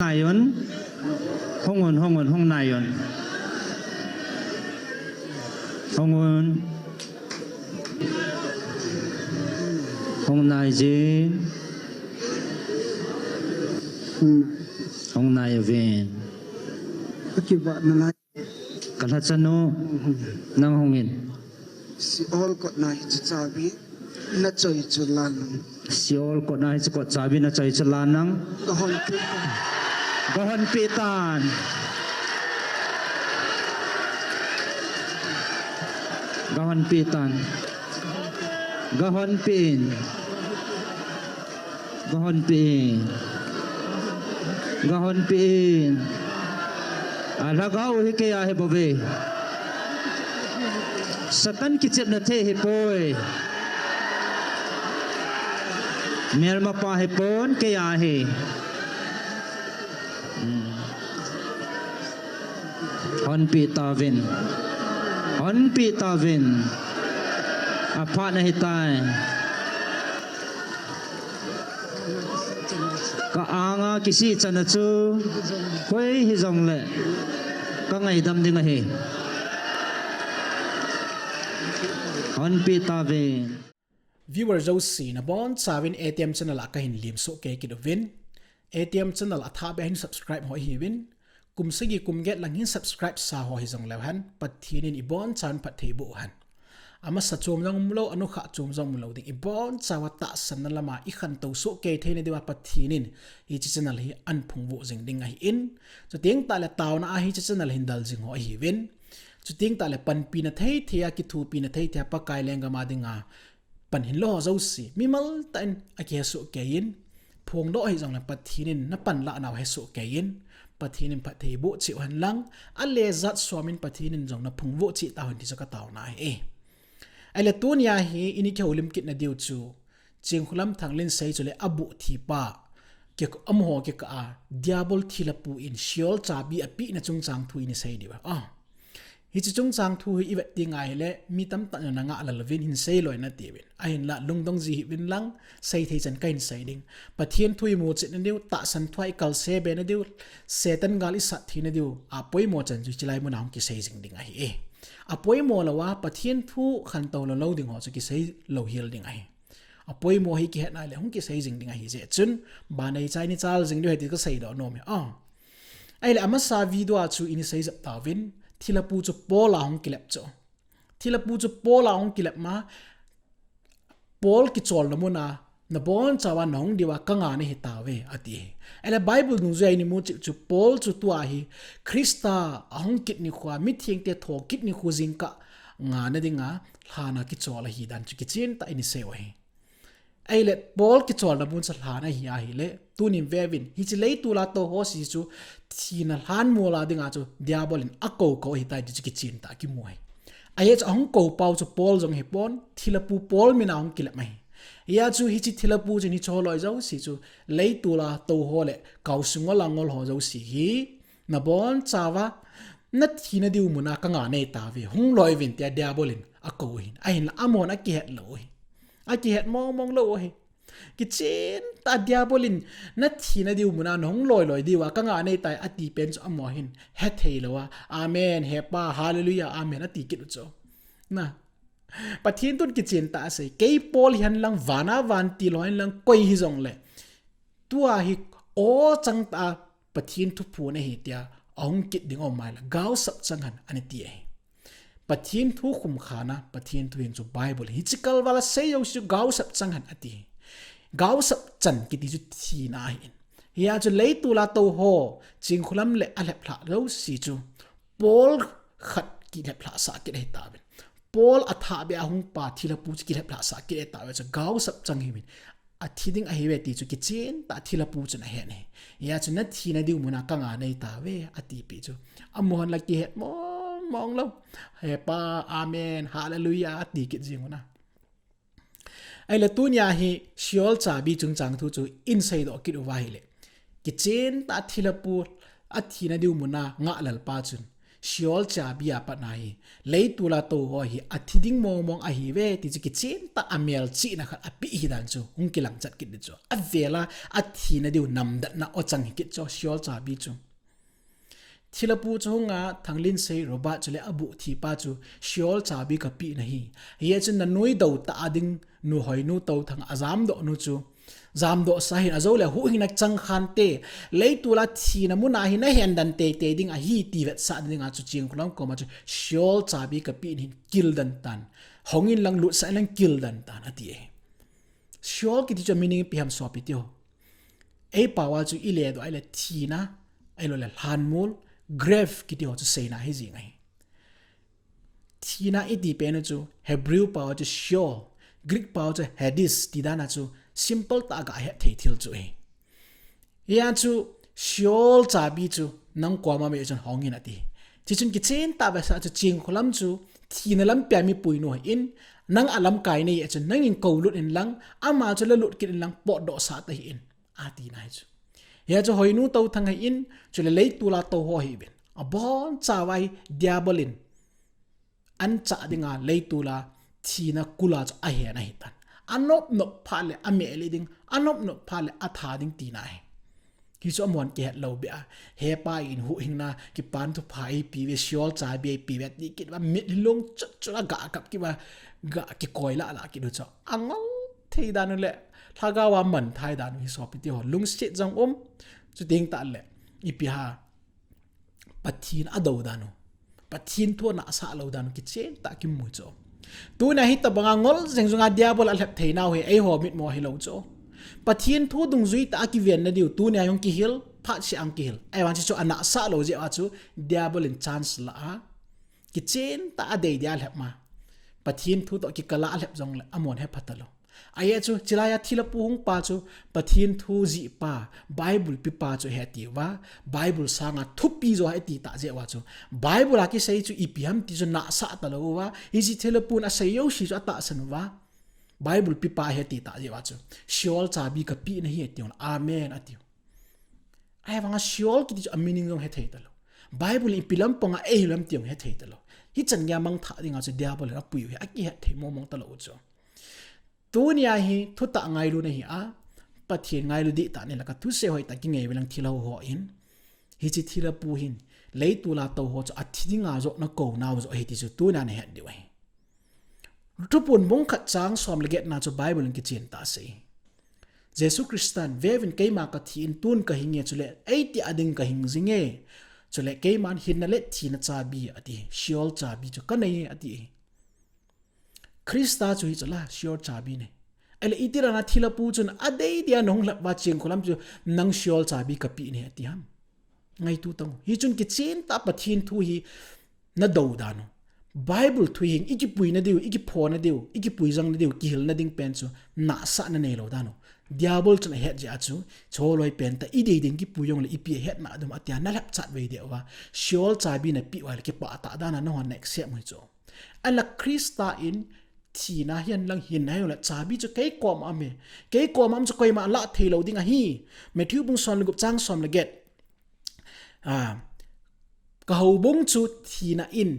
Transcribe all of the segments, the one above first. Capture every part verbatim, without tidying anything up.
Nai un. Hung un, hung un, hung nai un. Hung un. Hung nai jin. Hung nai uvin. Ka lhacha nu, nang hung in. Sheol kotna hiche chabi nachoi chu lan lang. Sheol kotna hiche kot chabi nachoi chu lan lang. Ka honpi. Ka honpi tan. Ka honpi tan. Ka honpi in. Ka honpi in. Ka honpi in. A lhagao hi kei a hi bou ve. Satan kichepna thei hi poi. Melmapa hi pon kei a hi. Hmm. Honpi tauvin. Honpi tauvin. Aphat nahi tai. Ka anga kisih chan a chu koi hijongle ka ngaidam ding ahi. Honpi tauvin. Viewer jouse nabonchauvin A T M channel a kahin lemsoh kei kit uvin. A T M channel athah beh hin subscribe ho ihiuvin. Kum sagi kum get lang hin subscribe sa ho hijongleu hen, Pathen in ibonchauvin phatthei boh hen. Amasa chom jong umlou, anukha chom jong umlou ding, ibonchauva tahsanna lama ikhantou soh kei theina diuva Pathen in hiche channel hi ahin phungvuh jing ding ahin. Chuteng tahle taona a hiche channel hin del jing ho ihiuvin. Chuteng tahle panpina thei thei a, kithopina thei thei a, Pakai lenggam a dinga pan hinlo ho jouse, mimal tah in akihesoh kei in, phongdoh hijongle Pathen in napan lah nau hesoh kei in, Pathen in phatthei boh cheh u hen lang, alejat som in Pathen in jong naphungvuh cheh tauhen ti chu kataona ahi. Ahile tunia hi ini kihoulim kitna diu chu, Chingkholam Thanglin sei chule abuh thipa, amaho kikah a, Diabol thilhapu in Sheol chabi apehna chungchang thu ini sei diu ahi. Hiche chungchang thu hi ivet teng ahile, mi tamtah in nangah lel uvin hin seiloi natiuvin. Ahinla lungdong ji hih uvin lang, seithei chan kahin sei ding. Pathen thu imu chetna diu, tahsan thua ikalse be nadiu, Satan gal isat theina diu, apoimo chan chu hiche lai muna hung kisei jing ding ahi e. Apoimo louva, Pathen thu khantou lou lou ding ho chu kisei louhel ding ahi. Apoimo hi kihetna le hung kisei jing ding ahijeh chun, banei chai ni chal jing diu ahi ti kaseidoh nom e. Ahile amasa video a chu ini sei jep tauvin, thilhapu chu Paul a hung kilep chu. Thilhapu chu Paul a hung kilep ma, Paul kicholna muna, nabonchauva nahung diuva kanga nahitauve, ati hi. Ahile Bible dungjuia ini mu cheh chu Paul chu tua hi, Christa ahung kit nikhoa, mithengte thokit nikho jingkah ngahna dinga, lhana kichol ahidan chu kichen tah in isei u ahi. Ahile Paul kicholna mun chu lhan ahi ahile, tunin veuvin, hiche leitol a touho jouse chu thina lhanmol a dinga chu Diabol in akou kou ahitai ti chu kichen tah a kimu ahi. Ajeh chu ahung koupau chu Paul jong hipon, thilhapu Paul mina hung kilep ahi. Hijeh chun hiche thilhapu chun hicheho loi jouse chu leitol a touho le kaosung ol a ngol ho jouse hi, nabonchauva nathina diu muna kanga neitauve, hung loiuvin tia Diabol in akou ahin. Ahinla amahon akihet lou ahi. Akihet mong mong lou ahi. Kichen tah a Diabol in nathina diu muna nahung loi loi diuva kanga neitai ati pen chu amaho hin hethei louva, Amen, Hepa, Hallelujah, Amen, ati kit u chu. Pathen thun kichen tah a asei, kei Paul hihen lang, vana vantil ho hihen lang, koi hijongle, tua hi o chang tah a Pathen thuphon ahi tia ahung kit ding aum maile, gaosap chang hen, ana ti ahi. Pathen thu khumkhana, Pathen thu hin chu Bible, hiche kalval a sei jouse chu gaosap chang hen ati hi. Gaosap chan kiti chu thina ahin. Hijeh chun leitol a touho, Chingkholam le alheplhah jouse chu, Paul khat kilheplhah sah kit ahitauvin. Paul athah beh a hungpa thilhapu chu kilheplhah sah kit ahitauve chu gaosap chang hiuvin. Athi ding ahiuve ti chu kichen tah a thilhapu chun ahen ahi. Hijeh chun nathina diu muna kanga neitauve atipeh chu, amahon la kihet mong mong lou, Hepa, Amen, Hallelujah, ati kit jing u na. Ahile tunia hi Sheol chabi chungchang thu chu iseidoh kit uva ahile, kichen tah a thilhapu, athina diu muna ngahlel pa chun, Sheol chabi a pat na hi, leitol a tou ho hi athi ding mong mong ahi ve ti chu kichen tah a melchihna khat ape hi dan chu hung kilang chat kit ding chu. Avel a athina diu namdatna o chang hi kit chu Sheol chabi chu. Thilha pu chu hung a, Thanglinsei Robert chu le abuh thipa chu Sheol chabi kapeh nahi. Hia chu nanui dou tah a ding nu hoi nu tou thang a jamdoh nu chu jamdoh sa hin ajo le huhhingna chang khante, leitol a thina mun a hi nahen dan teitei ding ahi ti vetsah ding a chu Chingkholam koma chu Sheol chabi kapeh nahin kil dan tan. Hong inlang lutsah inlang kil dan tan ati e. Sheol kiti chu meaning ipi ham sopi teho. Ei pao a chu ile doh a ile thina, ahilou le lhanmol, grave kiti ho chu seina hi jing ahi. Thina iti pen u chu Hebrew pao a chu Sheol, Greek pao a chu Hades ti dan a chu simple tah a gahet thei thil chu ahi. Hia chu Sheol chabi chu nang koma me chun hong in ati. Chi chun kichen tah vetsah chu Chingkholam chu thina lampi a mi pui nu ahin, nang a lamkai nei a chun nangin koulut inlang, ama chu lalut kit inlang potdoh sah tahih in, atina hi chu. Hia chu hoi nu tou thang ahin, chule leitol a tou ho hi uvin, abon chauva hi Diabol in anchah ding a leitol a thina kul a chu ahen ahi tan. Anop nop phat le ameh lih ding, anop nop phat le atha ding tina ahi. Hi chu amahon kihet lou beh a, he pa in huhhingna kipan thupha eipe uve, Sheol chabi eipe uve ti kit uva, mitlhi long chut chut a gah kap kit uva, gah kikoi lah lah kit u chu angol thei dan u le lhagao a manthai dan u hi sopi teho, lungset jong um, chuteng tah le ipi ham, Pathen adou dan u, Pathen thu anahsah lou dan u kichen tah a kimu chu. Tunia hitobang a ngol jeng jong a Diabol alhep thei nau hi eiho mitmu a hilou chu. Pathen thu dungjui tah a kiven na diu tunia jong kihil, phat seh a jong kihil. Ahivang chu chu anahsah lou jeh uva chu Diabol in chance ala a, kichen tah a adei dia alhep ma, Pathen thu toh kikal a alhep jong le amahon hepha talou. Ahia chu, chulai a thilha pu hung pa chu, Pathen thu jih pa, Bible pe pa chu ahi ati uva, Bible sanga thupi jo ahi ati tah jeh uva chu, Bible a kisei chu ipi ham ti chu nahsah talou uva, hiche thilha pun asei jouse chu atahsan uva, Bible pe pa ahi ati tah jeh uva chu, Sheol chabi kapeh nahi ati u, amen ati u. Ahivang a Sheol kiti chu a meaning jong hethei talou. Bible in ipi lampang a eihil ham ti jong hethei talou. Hichan gei a mangthah ding a chu Diabol in apui u hi akihet thei mong mong talou u chu. Tunia hi thutah ngailu nahi a, Pathen ngailu dihtah nei le kathusei hoitah a kingei uvin lang thilha ho in, hiche thilha pu hin, leitol a tou ho chu athi ding a joh na kou nau joh ahi ti chu tunia nahet diu ahi. Thuphon bung khat chang som le get na chu Bible in kichen tah a asei. Jesu Christan, veuvin keima kathi in tun kahinge chule, eiti a ding kahing jinge. Chule keiman hinna le thina chabi ati, Sheol chabi chu kanei ati. Christa chu hichu la, Sheol chabi nei. Ahile iti lana thilha pu chun adei dia nahung lhep uva Chingkholam chu nang Sheol chabi kapeh nahi ati ham. Ngaitu tang u. Hichun kichen tah a Pathen thu hi nadou dan u, Bible thu hi ikipui na diu, ikipho na diu, ikipui jang na diu, kihil na ding pen chu nahsah na neilou dan u. Diabol chun ahet jeh a chu, choloi pen tah idei ding kipui jong le ipi ahet ma dum atia nalhep chat vei deh uva, Sheol chabi napeh uva le kipah tah dan a nahon na accept u hi chu. Ahinla Christa in thina hihen lang hinna hijongle chabi chu kei koma um e. Kei koma um chu koima alah thei lou ding ahi. Matthew bung som le gup chang som le get. Ah, ka houbung chu thina in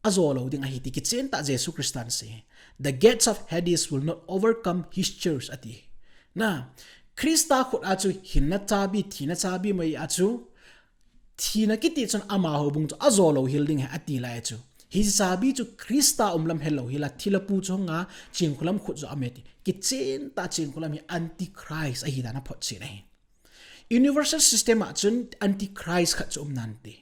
ajo lou ding ahi ti kichen tah Jesu Christan asei. The gates of Hades will not overcome his church ati. Na, Christa khut a chu hinna chabi, thina chabi mai a chu, thina kiti chun ama houbung chu ajo lou hel ding ahi ati lai chu. Hiche chabi chu Christa um lam helou hel a, thilha pu chu hung a, Chingkholam khut joh a um e ti. Kichen tah Chingkholam hi Antichrist ahi dan aphotchen ahi. Universal system a chun Antichrist khat chu um nante.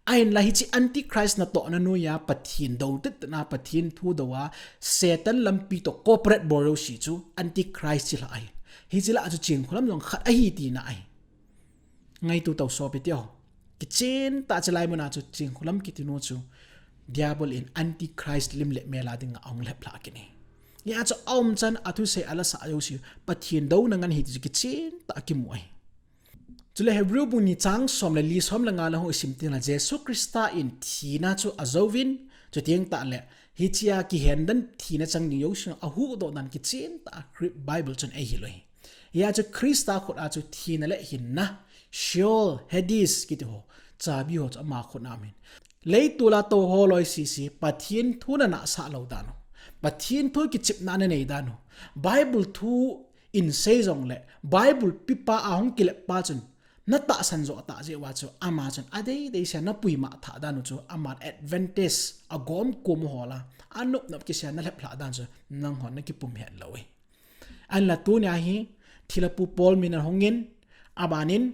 Ahinla hiche Antichrist natohna noiya Pathen dou titna, Pathen thu dou a, Satan lampi toh cooperate bol jouse chu Antichrist chilhah ahi. Hiche lah a chu Chingkholam jong khat ahi tina ahi. Ngaitu tau sopi teho. Kichen tah chulai mun a chu Chingkholam kiti nu chu Diabol in Antichrist lim le mel a dinga ahung lhep lhah kit ahi. Hia chu aum chan a thusei ala sah jouse Pathen douna ngen ahi ti chu kichen tah a kimu ahi. Chule Hebrew bung ni chang som le li, som le nga lang ho isim teng le Jesu Christa in thina chu ajouvin, chuteng tah le hichea kihen dan thina chang ding jouse ahuhdoh dan kichen tah a Bible chun eihil u ahi. Hia chu Christa khut a chu thina le hinna, Sheol, Hades kiti ho, chabi ho chu ama khut a um in. Leitol a tou ho loi sese, Pathen thu na nahsah lou dan u, Pathen thu kichepna na nei dan u, Bible thu in sei jongle, Bible pipa a hung kilep pa chun, na tahsan jo tah jeh uva chu, ama chun adeidei sea na puimah thah dan u chu, ama advantage, agom kom u ho la, anop nop kisea na lhep lhah dan chu, nangho na kipum het lou e. Ahinla tunia hi, thilhapu Paul min a hung in, aban in,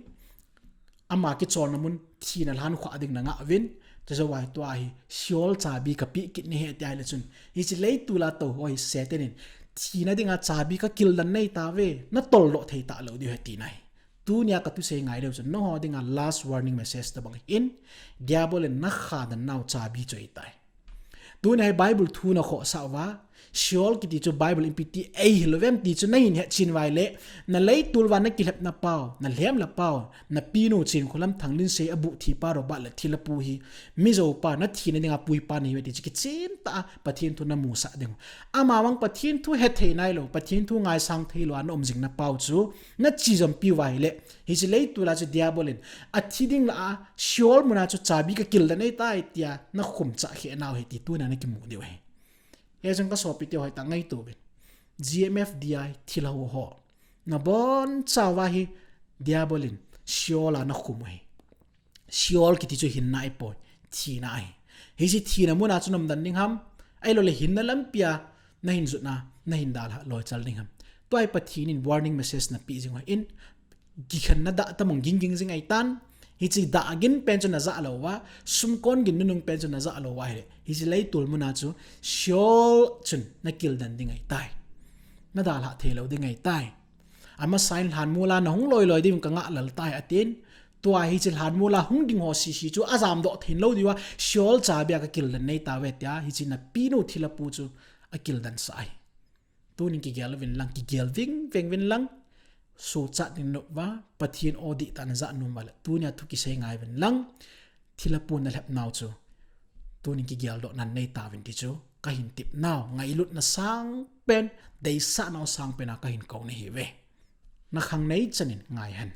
ama kicholna mun thina lhan khah ding na ngah uvin, chujou a hi tua hi, Sheol chabi ka peh kit nahi e tia ahile chun, hiche leitol a tou ho hi Satan in, thina dinga chabi ka kildan nei tauve, na toldoh thei talou diu ahi tina ahi. Tunia ka thusei ngai leu chun, nangho dinga last warning message tobang ahin, Diabol in na khadan nau chabi chu ahitai. Tunia hi Bible thu na khohsah uva, Sheol kiti chu Bible in ipi ti eihil uvem ti chu na hin hetchen uva ahile, na leitol uva na kilhepna pau, na lhemna pau, na pinu Chinkholam Thanglinsei abuh thipa Robert le thilhapu hi, mi joupa, na thina dinga puipa nahiuve ti chu kichen tah a Pathen thu na musah ding u. Amavang Pathen thu hethei nailou, Pathen thu ngaisang theilou a na um jing na pau chu, na chejom piu uva ahile, hiche leitol a chu Diabol in, athi ding lah a, Sheol mun a chu chabi ka kildan nei tai tia, na khum chah kheh nau ahi ti tunia na kimu diu ahi. Hijeh chun ka sopi teho hoitah ngaito uvin. G M F D I thilha ho, na boncha uva hi Diabol in Sheol a na khum u ahi. Sheol kiti chu hinna ahipoi, thina ahi. Hiche thina mun a chu na umdan ding ham, ahiloule hinna lampi a na hin jotna, na hin dalhah loichal ding ham. Tua hi Pathen in warning message na peh jing u ahin, kikhen na dah tamong gingging jing ahitan, hiche dah gin pen chu na jah lou uva, sumkon gin nunung pen chu na jah lou uva ahile, hiche leitol mun a chu Sheol chun na kildan ding ahitai. Na dalhah theilou ding ahitai. Amasa in lhanmol a na hung loiloi ding ka ngah lel tai atin, tua hiche lhanmol a hung ding ho sese chu ajamdoh thei lou diu a, Sheol chabi a ka kildan nei tauve tia, hiche na pinu thilhapu chu akildan sah ahi. Tunin kigel uvin lang, kigel vingveng uvin lang, sochat ding na nop uva, Pathen aw dihtah na jah nom uva le, tunia thu kisei ngai uvin lang, thilhapu na lhep nau chu, tunin kigeldohna nei tauvin ti chu, ka hin tep nau, ngailutna sangpen, deisah nau sangpen a ka hin kou nahiuve. Na khang nei chan in ngai hen.